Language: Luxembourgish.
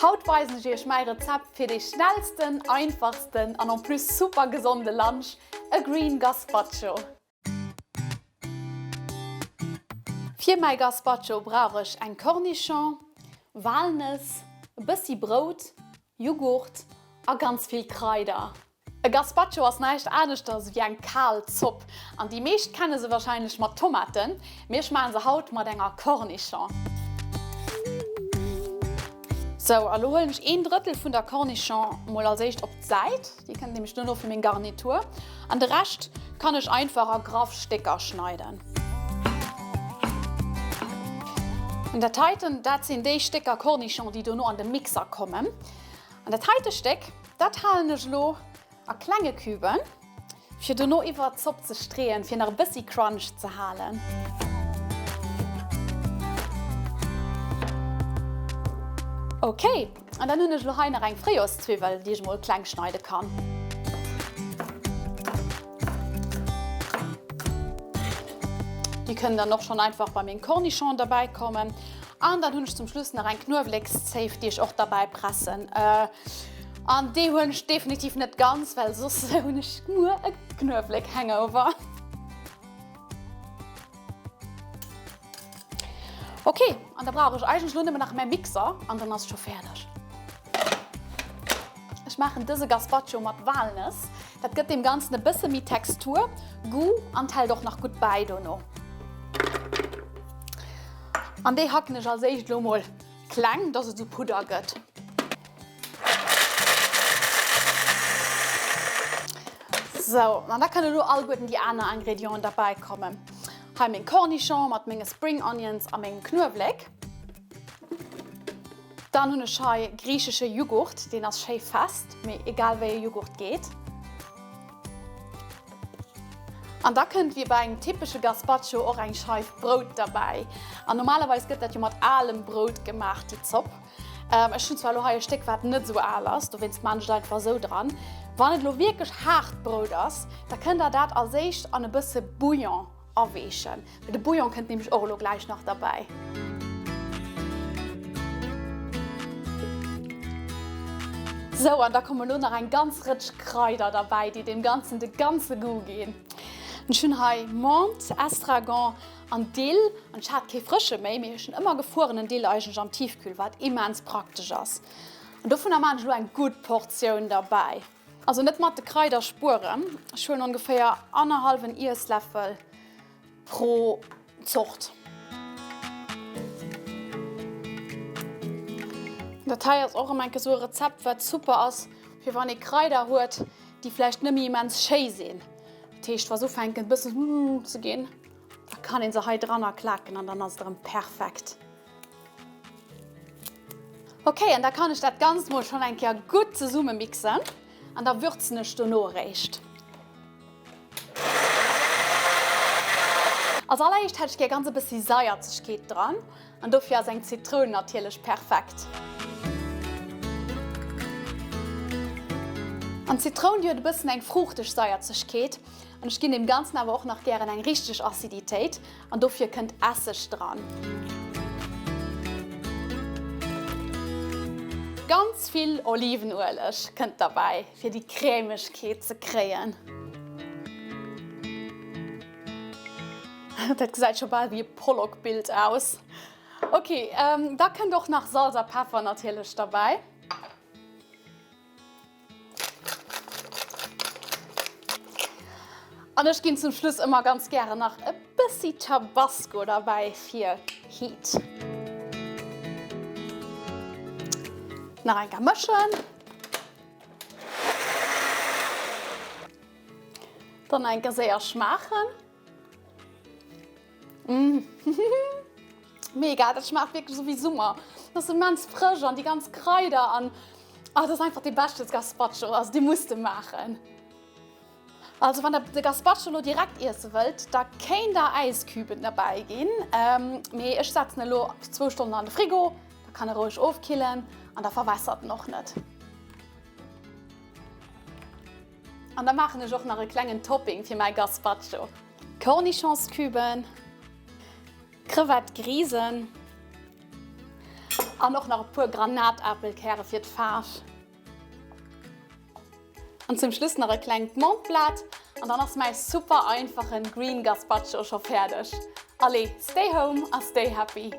Haut weisen ech iech mäi Rezept fir dee schnellsten, einfachsten an en plus super gesonde Lunch, e Green Gazpacho. Fir mäi Gazpacho brauch ech eng Cornichon, Walnëss, e bëssi Brout, Jughurt a ganz vill Kraider. E Gazpacho ass näischt aneschters ewéi eng kal Zopp an déi meescht kenne se warscheinlech mat Tomaten, mee ech maachen se haut mat enger Cornichon. Sou, a lo huelen ech een Drëttel vun der Cornichon mol als éischt op d'Säit, déi kënnt nämlech duerno fir meng Garnitur, an de Rescht kann ech einfach a graff Stécker schneiden. An dat heiten, dat sinn déi Stécker Cornichon, déi dono an de Mixer kommen. An dat heite Stéck, dat halen ech elo a klenge Küben, fir dono iwwert d'Zopp ze streeën, fir nach e bëssi Crunch ze halen. Ok, an dann hunn ech elo hei nach eng Fréijoerszwiwwel, déi ech mol kleng schneide kann. Déi kënnen dann och schonn einfach bei meng Cornichon derbäi kommen. An dann hunn ech zum Schluss nach eng Knuewlekszéif, déi ech och derbäi pressen. An déi huelen ech definitiv net ganz, well soss hunn ech muer e Knuewlek-Hangover. Ok, an da brauch ech eigentlech lo nëmmen nach mäi Mixer an dann ass et scho fäerdeg. Ech maachen dëse Gazpacho mat Walnëss. Dat gëtt deem Ganzen e bësse méi Textur, Goût an hält och nach gutt bäi dono. An déi hacken ech als éischt lo mol kleng, dass et sou Pudder gëtt. Sou, an da kënnen elo alleguerten déi aner Ingredienten derbäi kommen. Hei meng Cornichon mat menge Spring Onions a mengem Knuewléck. Dann hunn ech hei griichesche Jughurt, deen ass schéi fest, mee egal wéi e Jughurt geet. An da kënnt wéi bei engem typesche Gazpacho och eng Scheif Brout derbäi. An normalerweis gëtt dat jo mat alem Brout gemaach, déi Zopp. Ech hunn zwar elo hei e Stéck wat net esou al ass, dowéinst maan ech et einfach esou dran. Wann et elo wierklech haart Brout ass, da kënnt der dat als éischt an e bësse Bouillon aweechen, well de Bouillon kënnt nämlech och elo gläich nach derbäi. Sou, an da kommen elo nach eng ganz Rëtsch Kraider derbäi, déi deem Ganzen de ganze Goût ginn. Ech hunn hei Menthe, Estragon, An Dill, an ech hat kee frësche méi, mee ech hunn ëmmer gefruerenen Dill eigentlech am Tiefkühl, wat immens praktesch ass. An dovunner maachen ech elo eng gutt Portioun derbäi. Also net mat de Kraider spueren, ech huelen ongeféier annerhallwen Iessläffel pro Zort. Dat hei ass och erëm enke sou e Rezept wat super ass fir wann ee Kraider huet, déi vläicht net méi immens schéi sinn. Dat heescht wa se ufänken e bëssen ze ginn. Da kann een se hei dranner klaken an dann ass et erëm perfekt. Ok, an da kann ech dat Ganzt mol schonn eng Kéier gutt zesumme mixen an da würzen ech dono eréischt. Als alleréischt hätt ech gär ganz e bëssi Saierzegkeet dran an dofir ass eng Zitroun natierlech perfekt. An d'Zitroun déi huet e bëssen eng fruuchteg Saierzegkeet. An ech ginn deem Ganzen awer och nach gären eng richteg Aciditéit an dofir kënnt Esseg dran. Ganz vill Olivenueleg kënnt derbäi fir déi Crèmegkeet ze kréien. Dat gesäit scho bal wéi e Pollock-Bild aus. Ok, da kënnt och nach Salz a Peffer natierlech derbäi. An ech ginn zum Schluss ëmmer ganz gären nach e bëssi Tabasco derbäi fir Heat. Nach eng Kéier mëschen. Dann eng Kéier séier schmaachen. Mega, dat schmaacht wierklech esou wéi Summer. Dat ass immens frësch an déi ganz Kraider an ah, dat ass einfach dee beschte Gazpacho, also dee muss de maachen. Also wann der de Gazpacho lo direkt iesse wëllt, da kéint der Äisküben derbäi ginn, mee ech setzen e lo zwou Stonnen an de Frigo, da kann e roueg ofkillen an da verwässert en och net. An da maachen ech och nach e klengen Topping fir mäi Gazpacho. Cornichonscüben, Crevette Grisen. An och nach e puer Granatapelkäre fir d'Faarf. An zum Schluss nach e klengt Mentblat an dann ass mäi super einfachen Green Gazpacho scho fäerdeg. Allez, stay home a stay happy!